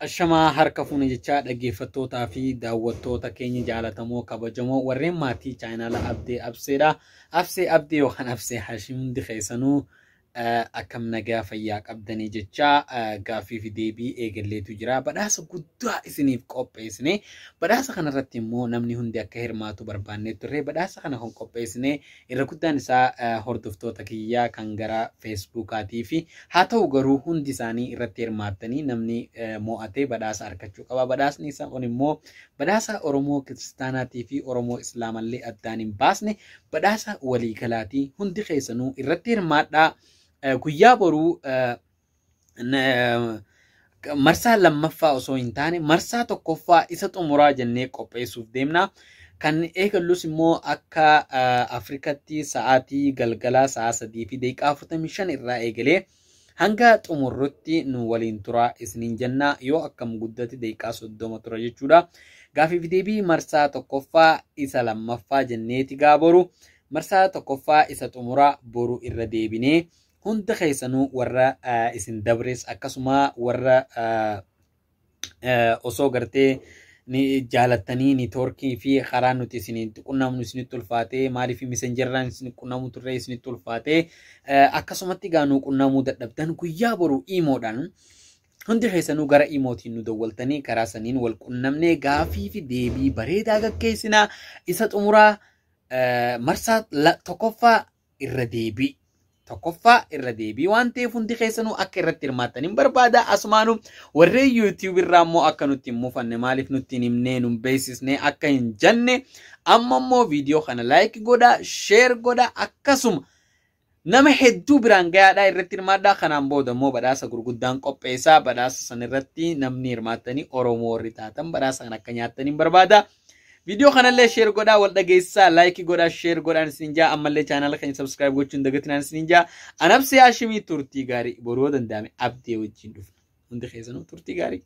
Ashamaa harka fuune jechaa dhaggeeffattootaa fi daawwattoota keenya jaalatamoo kabajamoo warreen maatii chaayinaala Abdee Abseedha. Absee Abdee yookaan Absee Hashim hundi keessanuu akkam nagaa fayyaa qabdanii jechaa gaaffii fi deebii eegalleetu jira. Badhaasa guddaa isiniif qopheessine. Badhaasa kanarratti immoo namni hundi akka hirmaatu barbaannee turre. Badhaasa kana kan qopheessine irra guddaan isaa hordoftoota kiyyaa kan gara Feesbuukaatii fi haa ta'u garuu hundi isaanii irratti hirmaattanii namni mo'atee badhaasa argachuu qaba. Badhaasni isaa kun immoo badhaasa Oromoo Kiristaanaatii fi Oromoo Islaamallee addaan hin baasne badhaasa waliigalaatii hundi keessanuu irratti hirmaadhaa. Guyyaa boruu marsaa lammaffaa osoo hin taane marsaa tokkoffaa isa xumuraa jennee qopheessuuf deemna. Kan eegallus immoo akka Afrikatti sa'aatii galgalaa sa'a 3:45 irraa eegalee hanga xumurrutti nu waliin tura isiniin jenna yoo akkam guddate daqiiqaa 30 tura jechuudha. Gaaffii fi deebii marsaa tokkoffaa isa lammaffaa jenneeti gaa boru marsaa tokkoffaa isa xumuraa boru irra deebinee hunda keessanuu warra isin dabres akkasuma warra osoo gartee ni jaalattanii niitoorkii fi karaa nuti isiniin qunnamnu isinitti ulfaatee maaliif misenjerraan isin qunnamu turre isinitti ulfaatee akkasumatti gaa nu qunnamuu dadhabdan guyyaa boru iimoodhaan hundi keessanuu gara iimootiin nu dawwaltanii karaa saniin wal qunnamnee gaafii fi deebii bareedaa gaggeessinaa isa xumuraa marsaa tokkoffaa irra deebii. Tokkoffaa irra deebii waan ta'eef hundi keessanuu akka irratti hirmaattan hin barbaada. Asumaanuu warreen YouTube irraa immoo akka nutti hin mufanne maaliif nutti hin himnee nu beeksisnee akka hin jenne amma immoo viidiyoo kana like godhaa, share godhaa akkasuma nama hedduu biraan gayaadhaa irratti hirmaadhaa. Kanaan booda immoo badhaasa gurguddaan qopheessaa. Badhaasa san irratti namni hirmaattanii Oromoo warri taatan badhaasa kana akka nyaattan hin barbaada. Viidiyoo kanallee share godhaa wal dhageessaa like godhaa share godhaan isin jaa ammallee chaanaala keenya subscribe gochuun dagatinaan isin jaa anabsee Hashimii turtii gaarii boruu danda'ame Abdee wajjin dhufna hundi keessanuu turtii gaarii.